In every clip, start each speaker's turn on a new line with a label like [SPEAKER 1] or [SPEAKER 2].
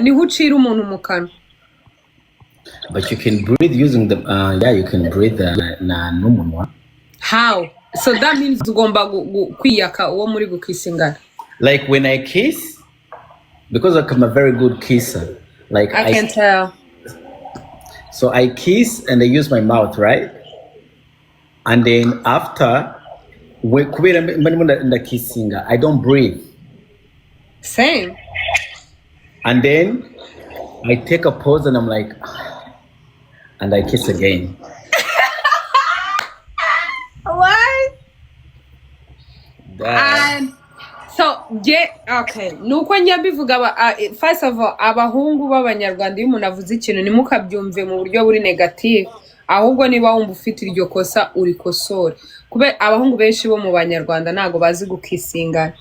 [SPEAKER 1] Niho ucira umuntu mu kanwa.
[SPEAKER 2] But you can breathe using the yeah, you can breathe na n'umunwa.
[SPEAKER 1] How? So that means ugomba kwiyaka uwo muri gukisingana.
[SPEAKER 2] Like when I kiss, because I'm a very good kisser, like
[SPEAKER 1] I can tell.
[SPEAKER 2] So I kiss and I use my mouth, right? And then after, kubera mba ndimo ndakisinga, I don't breathe.
[SPEAKER 1] Same.
[SPEAKER 2] And then I take a pause and I'm like, and I kiss again.
[SPEAKER 1] What?
[SPEAKER 2] That,
[SPEAKER 1] And so get okay, nuko njya mbivuga first of all, abahungu b'Abanyarwanda, iyo umuntu avuze ikintu ntimukabyumve mu buryo buri negative, ahubwo niba wumva ufite iryo kosa urikosore, kubera abahungu benshi bo mu Banyarwanda ntabwo bazi gukisingana.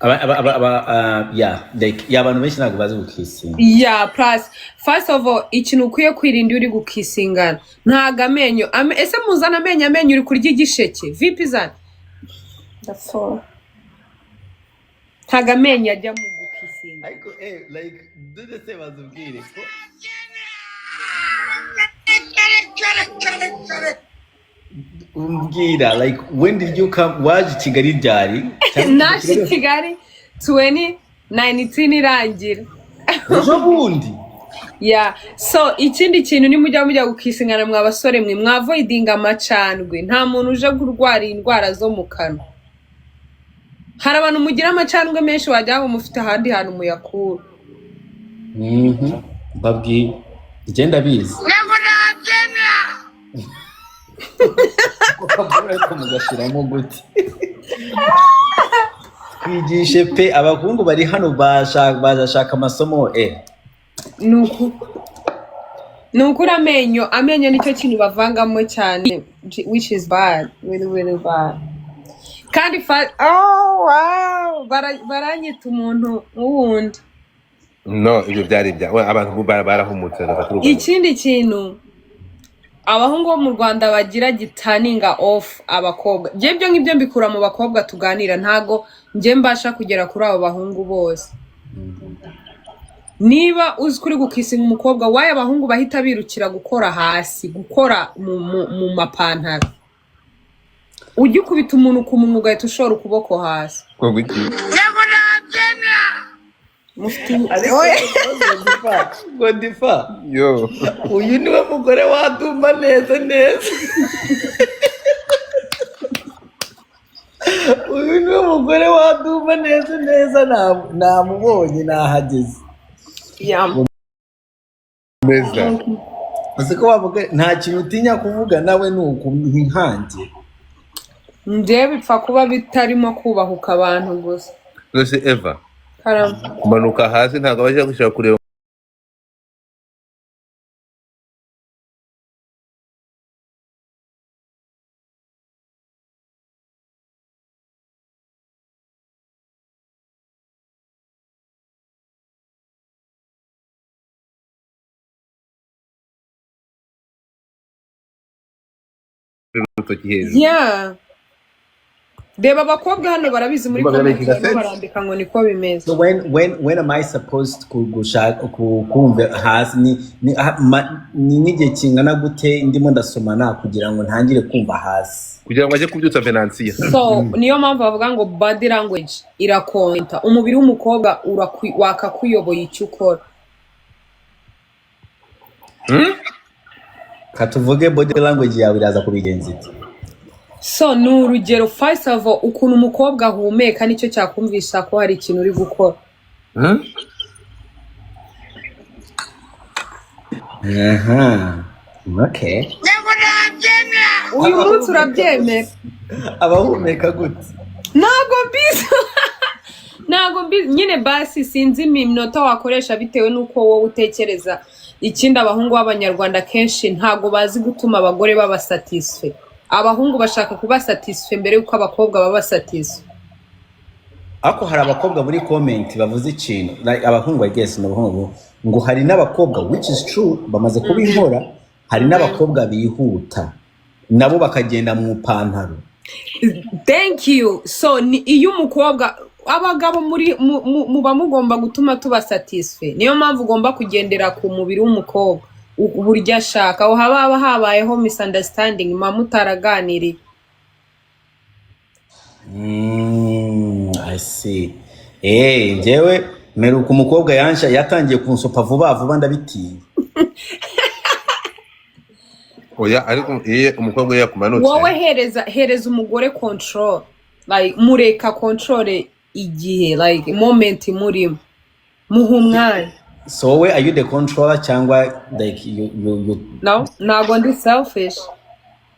[SPEAKER 2] Aba, yeah, like, yeah, abantu benshi ntabwo bazi gukisinga.
[SPEAKER 1] Yeah, plus first of all, ikintu ukwiye kwirinda iyo uri gukisingana, ntago amenyo ese muzana amenyo uri kurya igisheke vipi zana. That's all. Ntago amenyo ajya mu gukisinga.
[SPEAKER 2] Ariko like, dore se bazubwire ko umbwira, like, when did you come? Waje i Kigali ryari? Cyangwa
[SPEAKER 1] Naje i Kigali 2019 irangira.
[SPEAKER 2] Ejo bundi.
[SPEAKER 1] Yeah, so ikindi kintu, nimujya mujya gukisingana, mwa basore mwe, mwavoidinga amacandwe. Nta muntu uje kurwara indwara zo mu kanwa. Hari abantu mugira amacandwe menshi, wagira ngo mufite ahandi hantu muyakura.
[SPEAKER 2] Babwiye igenda bizi.
[SPEAKER 3] Ntabwo nabyemera.
[SPEAKER 2] Ariko mugashiramo gute? Twigishe pe, abahungu bari hano bazashaka amasomo.
[SPEAKER 1] Ni ukuri, amenyo nicyo kintu bavangamo cyane, which is bad, really really bad. Kandi oh wow, baranyita umuntu wundi.
[SPEAKER 4] No, ibyo byari ibya we, abantu barahumutse bafata u Rwanda.
[SPEAKER 1] Ikindi kintu abahungu bo mu Rwanda bagira giturninga off abakobwa, njye ibyo ngibyo mbikura mu bakobwa tuganira, ntago njye mbasha kugera kuri abo bahungu bose. Niba uzi kuri gukisinga umukobwa wayo, abahungu bahita birukira gukora hasi, gukora mu mapantaro, ujya ukubita umuntu ku munwa ugahita ushora ukuboko hasi.
[SPEAKER 4] Ngo iki?
[SPEAKER 3] Ntabwo nabyemera.
[SPEAKER 1] Mufite
[SPEAKER 2] Ariko Godifa,
[SPEAKER 4] Yo.
[SPEAKER 2] uyu niwe mugore wadumba neza neza. Uyu niwe mugore wadumba neza neza, namubonye nahageze.
[SPEAKER 4] Neza.
[SPEAKER 2] Uzi ko wavuga nta kintu utinya kuvuga nawe, ni uku nkanjye.
[SPEAKER 1] Njyewe bipfa kuba bitarimo kubahuka abantu gusa.
[SPEAKER 4] Rwose Eva,
[SPEAKER 1] Karama.
[SPEAKER 4] kumanuka hasi ntabwo bajya gushaka kureba. Urutoki hejuru.
[SPEAKER 1] Yeah, reba abakobwa hano barabizi muri
[SPEAKER 4] Ndumva
[SPEAKER 1] comment
[SPEAKER 4] biramakinga
[SPEAKER 1] barimo
[SPEAKER 4] sense.
[SPEAKER 1] barandika ngo niko bimeze.
[SPEAKER 2] So when am I supposed gushaka kumva hasi? Ni nk'igihe kingana gute ndimo ndasomana kugira ngo ntangire kumva hasi?
[SPEAKER 4] Kugira ngo ajye kubyutsa Venansiya.
[SPEAKER 1] So niyo mpamvu bavuga ngo body language irakonta. Umubiri w'umukobwa wakakuyoboye icyo ukora.
[SPEAKER 2] Katuvuge body language yawe iraza kubigenza ite?
[SPEAKER 1] So ni urugero, first of all, ukuntu umukobwa ahumeka nicyo cyakumvisha ko hari ikintu uri gukora.
[SPEAKER 2] Aha, okay.
[SPEAKER 3] Ntabwo nabyemera.
[SPEAKER 1] Uyu munsi urabyemera.
[SPEAKER 2] Abahumeka gute?
[SPEAKER 1] Ntabwo mbizi, ntabwo mbizi nyine. Basi sinzi iminota wakoresha bitewe n'uko wowe utekereza. Ikindi, abahungu b'Abanyarwanda kenshi ntabwo bazi gutuma abagore baba satisfait. Abahungu bashaka kuba satisfait mbere y'uko abakobwa baba satisfait.
[SPEAKER 2] Ariko hari abakobwa muri comment bavuze ikintu, like abahungu, I guess ni abahungu, ngo hari n'abakobwa, which is true, bamaze kubinkora, hari n'abakobwa bihuta nabo bakagenda mu ipantaro.
[SPEAKER 1] Thank you. So ni iyo umukobwa Abagabo muri muba mugomba gutuma tuba satisfait. Niyo mpamvu ugomba kugendera ku mubiri w'umukobwa, uburyo ashaka. Aho haba habayeho misunderstanding, muba mutaraganiriye.
[SPEAKER 2] I see. Njyewe mperuka umukobwa yansha yatangiye kunsopa vuba vuba, ndabitinya.
[SPEAKER 4] Oya, ariko iyo umukobwa iyo yakumanutse.
[SPEAKER 1] Wowe hereza umugore control, like mureka control igihe, like moment murimo, muha umwanya.
[SPEAKER 2] So wowe, are you the controller cyangwa like you
[SPEAKER 1] No, ntabwo ndi selfish.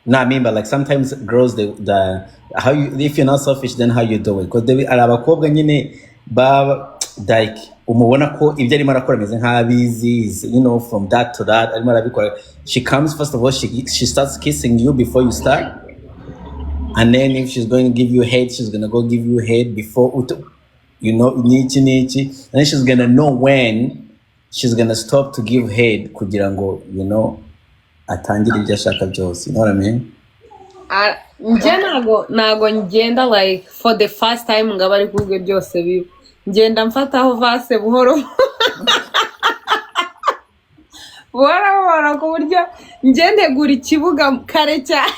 [SPEAKER 2] No, I mean, but like sometimes girls, the how you, if you're not selfish, then how you do it? Because hari abakobwa nyine baba like umubona ko ibyo arimo arakora ameze nk'abizi, is from that to that arimo arabikora. She comes, first of all, she starts kissing you before you start, and then if she's going to give you head, she's gonna go give you head before niki niki, and then she's gonna know when she's gonna stop to give head kugira ngo atangire ibyo ashaka byose. You know what I mean?
[SPEAKER 1] Ah, njye ntago ngenda like for the first time ngo abe ari kubwe byose biba. Ngenda mfataho vase buhoro buhoro buhoro, ku buryo njye ntegura ikibuga kare cyane.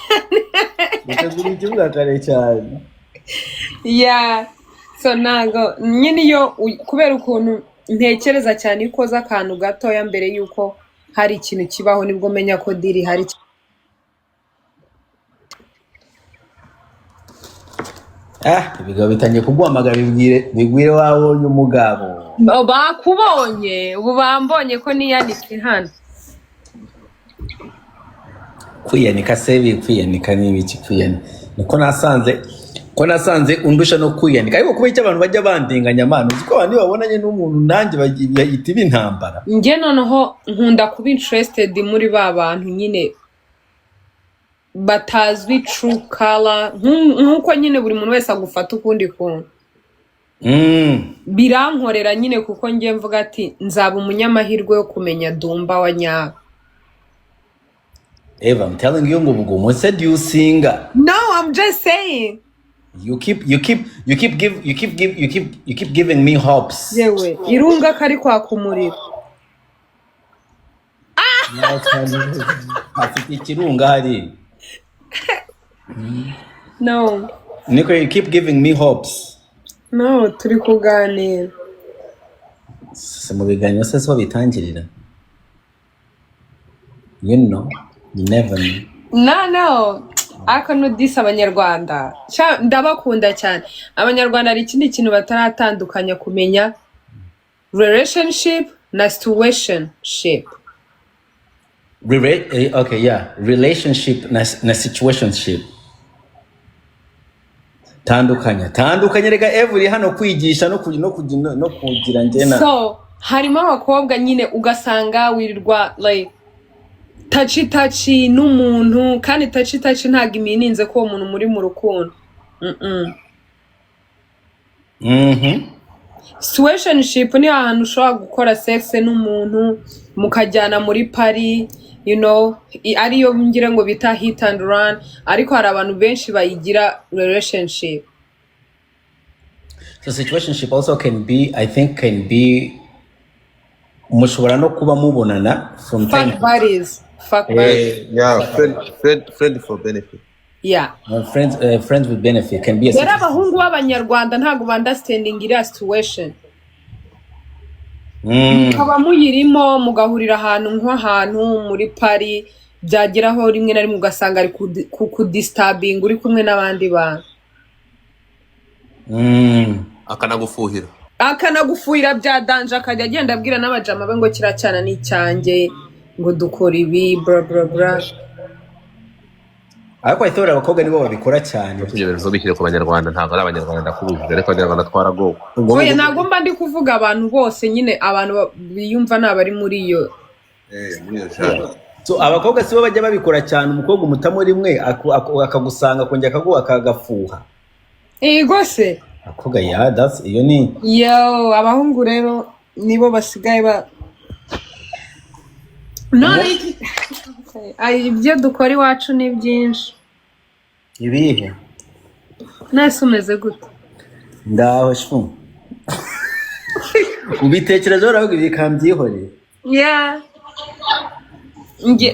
[SPEAKER 2] Gutegura ikibuga kare cyane.
[SPEAKER 1] Yeah, so ntago nyine iyo kubera ukuntu ntekereza cyane, iyo ukoze akantu gatoya mbere y'uko hari ikintu kibaho, nibwo menya ko deal hari.
[SPEAKER 2] Ah, ibigabo bitangiye kuguhamagara, bibwire bigwire wabonye umugabo.
[SPEAKER 1] Oh, bakubonye ubu, bambonye ko niyanitse hano.
[SPEAKER 2] Kwiyanika se, kwiyanika ni ibiki? Kwiyanika niko nasanze ko nasanze undusha no kwiyanika, ariko kubera icyo abantu bajya bandinganya amana, uzi ko abantu iyo babonanye n'umuntu nanjye bayita iba intambara.
[SPEAKER 1] Njye noneho nkunda kuba interested muri ba bantu nyine batazwi true color, nk'uko nyine buri muntu wese agufata ukundi kuntu. Birankorera nyine, kuko njye mvuga ati nzaba umunyamahirwe yo kumenya Dumba wa nyawe.
[SPEAKER 2] Eva, I'm telling you ngo ubwo seducinga.
[SPEAKER 1] No, I'm just saying.
[SPEAKER 2] You keep give you keep give you keep you keep giving me hopes.
[SPEAKER 1] Yewe, irunga kari kwaka umuriro.
[SPEAKER 2] Afite ikirunga hari.
[SPEAKER 1] No.
[SPEAKER 2] Niko, you keep giving me hopes.
[SPEAKER 1] No, turi kuganira.
[SPEAKER 2] Si mu biganiro se siho bitangirira? You never know.
[SPEAKER 1] No, ariko nudisi Abanyarwanda. Sha, ndabakunda cyane Abanyarwanda. Hari ikindi kintu bataratandukanya, kumenya relationship na situationship.
[SPEAKER 2] Okay, yeah, relationship na situationship. Tandukanya, tandukanya. Reka every hano kwigisha no kugira njye na
[SPEAKER 1] So harimo abakobwa nyine ugasanga wirirwa like touchy touchy n'umuntu, kandi touchy touchy ntabwo imininze ko uwo muntu muri mu rukundo. Situationship ni ahantu ushobora gukora sex n'umuntu, mukajyana muri party, ariyo ngira ngo bita hit and run, ariko hari abantu benshi bayigira relationship.
[SPEAKER 2] So situationship also can be, I think, can be mushobora no kuba mubonana from time
[SPEAKER 1] Fuck buddies, fuck buddies.
[SPEAKER 4] Yeah, friend for benefit.
[SPEAKER 1] Yeah.
[SPEAKER 2] Friends with benefit can be a
[SPEAKER 1] Rero
[SPEAKER 2] situation.
[SPEAKER 1] abahungu b'Abanyarwanda ntabwo ba-understanding iriya situation. Mukaba muyirimo, mugahurira ahantu, nk'ahantu muri party, byageraho rimwe na rimwe ugasanga ari kudisturbinga uri kumwe n'abandi bantu.
[SPEAKER 4] Akanagufuhira.
[SPEAKER 1] Akanagufuhira bya danger, akajya agenda abwira n'abajama be ngo kiriya cyana ni icyanjye, ngo dukora ibi, bla bla bla.
[SPEAKER 2] Ariko I thought abakobwa nibo babikora cyane.
[SPEAKER 4] Ibyo bintu ntubishyire ku Banyarwanda, ntabwo ari Abanyarwanda, ndakubujije, ariko Abanyarwanda twaragowe.
[SPEAKER 2] Ubwo
[SPEAKER 1] Oya, ntabwo mba ndi kuvuga abantu bose nyine, abantu biyumva ni abari muri iyo
[SPEAKER 4] Muri iyo genre.
[SPEAKER 2] So abakobwa sibo bajya babikora cyane? Umukobwa umutamo rimwe, akagusanga, akongera akaguha, akagafuha.
[SPEAKER 1] Yego se.
[SPEAKER 2] Abakobwa, yeah, that's iyo ni
[SPEAKER 1] Yo, abahungu rero nibo basigaye ba none Ay, ibyo dukora iwacu ni byinshi.
[SPEAKER 2] Ibihe?
[SPEAKER 1] Nese umeze gute?
[SPEAKER 2] Ngaho shu, ubitekerezo uravuga ibi kambyihoreye.
[SPEAKER 1] Yeah. Nge,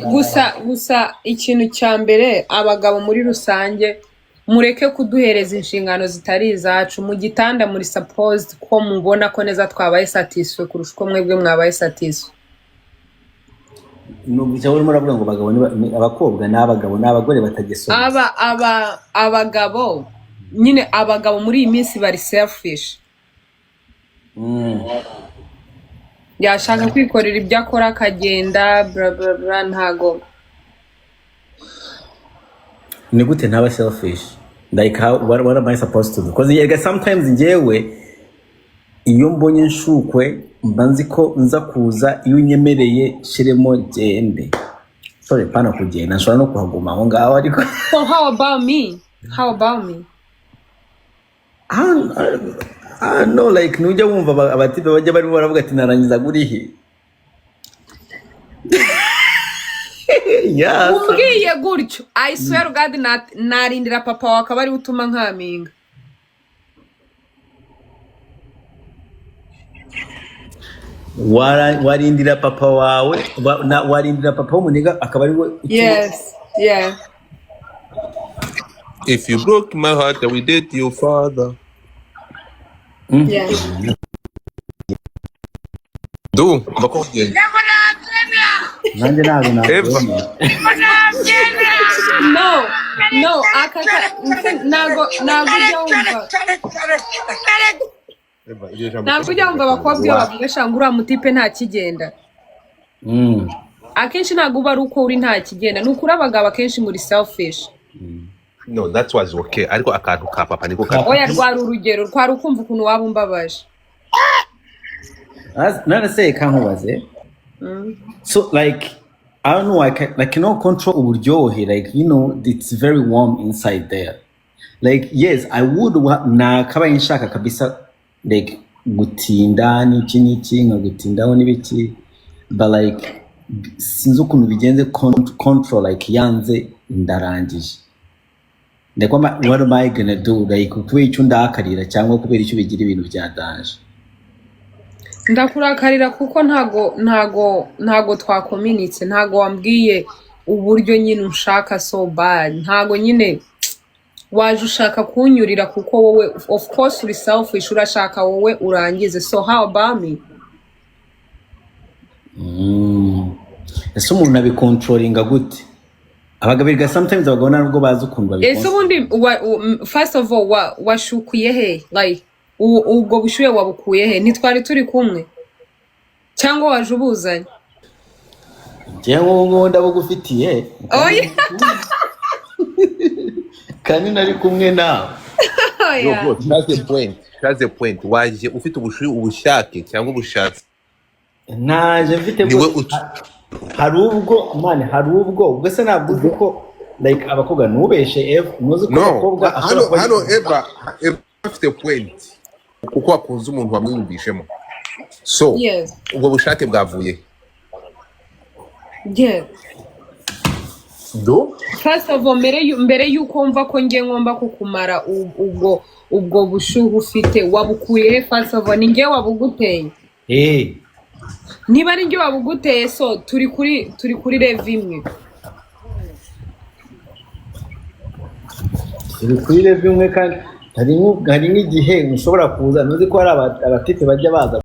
[SPEAKER 1] gusa ikintu cya mbere, abagabo muri rusange, mureke kuduhereza inshingano zitari izacu mu gitanda. Muri supposed ko mubona ko neza twabaye satisfait kurusha uko mwebwe mwabaye satisfait.
[SPEAKER 2] Numvise urimo uravuga ngo abagabo ni abakobwa n'abagabo n'abagore batagesoma.
[SPEAKER 1] Aba abagabo nyine, abagabo muri iyi minsi bari selfish. Yashaka kwikorera ibyo akora akagenda, bla bla bla, ntago.
[SPEAKER 2] Ni gute ntaba selfish? Like what am I supposed to do? Because yega sometimes njyewe iyo mbonye nshukwe mba nzi ko nza kuza, iyo unyemereye shiremo gende, sorry, pana kugenda, nshobora no kuhaguma aho ngaho, ariko
[SPEAKER 1] So how about me? How about me?
[SPEAKER 2] I don't know, like nujya wumva abatipe bajya barimo baravuga ati narangiza gurihe? Yes.
[SPEAKER 1] Umbwiye gutyo, I swear God, narindira papa wawe akaba ariwe utuma nkaminga.
[SPEAKER 2] Warindira papa wawe, warindira papa w'umuniga akaba ariwe utuma?
[SPEAKER 1] Yes, yeah.
[SPEAKER 4] If you broke my heart, I will date your father.
[SPEAKER 1] Yeah.
[SPEAKER 4] Du mbakubwiye.
[SPEAKER 3] Ntabwo nabyemera.
[SPEAKER 2] Nanjye ntabwo
[SPEAKER 4] Eva.
[SPEAKER 2] nabyemera.
[SPEAKER 3] Ntabwo nabyemera.
[SPEAKER 1] No, aka ntago ujya wumva.
[SPEAKER 4] Eva, iryo jambo.
[SPEAKER 1] Ntabwo ujya wumva abakobwa iyo bavuga shanga uriya mutipe nta kigenda? Akenshi ntabwo uba ari uko uri nta kigenda, ni ukuri abagabo akenshi muri selfish.
[SPEAKER 4] No, that was okay, ariko akantu ka papa niko
[SPEAKER 2] Ka-
[SPEAKER 4] kabi.
[SPEAKER 1] Oya, rwari urugero, rwari ukumva ukuntu waba umbabaje.
[SPEAKER 2] None se kankubaze, so like I don't know, I cannot control uburyohe, like it's very warm inside there. Like yes, I would nakabaye nshaka kabisa like gutinda n'iki n'iki, nkagutindaho n'ibiki, but like sinzi ukuntu bigenze, control like yanze ndarangije. Like what am I gonna do? Like kubera icyo ndakarira cyangwa kubera icyo bigira ibintu bya danger?
[SPEAKER 1] Ndakurakarira kuko ntago twakominitse, ntago wambwiye uburyo nyine unshaka so bad, ntago nyine waje ushaka kunyurira, kuko wowe of course uri selfish, urashaka wowe urangize. So how about me?
[SPEAKER 2] Ese umuntu abikontrolinga gute? Abagabo erega sometimes abagabo ntabwo bazi ukuntu
[SPEAKER 1] Ese
[SPEAKER 2] babikontrolinga.
[SPEAKER 1] ubundi first of all, washukuye he? Like ubwo bushyuhe wabukuye he? Ntitwari turi kumwe cyangwa waje ubuzanye?
[SPEAKER 2] Njyewe ubu ngubu ndabugufitiye.
[SPEAKER 1] Oya.
[SPEAKER 2] Kandi nari kumwe nawe.
[SPEAKER 4] No
[SPEAKER 1] Oya.
[SPEAKER 4] bro, that's the point, that's the point. Waje ufite ubushuhe, ubushake cyangwa ubushatsi?
[SPEAKER 2] Ntaje mfite
[SPEAKER 4] Niwe
[SPEAKER 2] bwo.
[SPEAKER 4] utu
[SPEAKER 2] Hari ubwo man, hari ubwo ubwo se ntabwo uzi ko like abakobwa, ntubeshe Eva, ntuzi ko
[SPEAKER 4] No,
[SPEAKER 2] abakobwa ashobora
[SPEAKER 4] hano
[SPEAKER 2] kuba
[SPEAKER 4] hano Eva afite point kuko wakunze umuntu wamwiyumvishemo, so
[SPEAKER 1] Yes.
[SPEAKER 4] ubwo bushake bwavuye
[SPEAKER 1] Yes.
[SPEAKER 4] Do
[SPEAKER 1] First of all, mbere yuko mva ko ngiye ngomba kukumara ubwo bushuhe ufite wabukuye he? First of all, ni njye wabuguteye?
[SPEAKER 2] Eh.
[SPEAKER 1] Niba ari njye wabuguteye, so turi kuri level imwe.
[SPEAKER 2] Turi kuri level imwe, kandi hari nk'igihe ushobora kuza, ntuzi ko hari abatipe bajya baza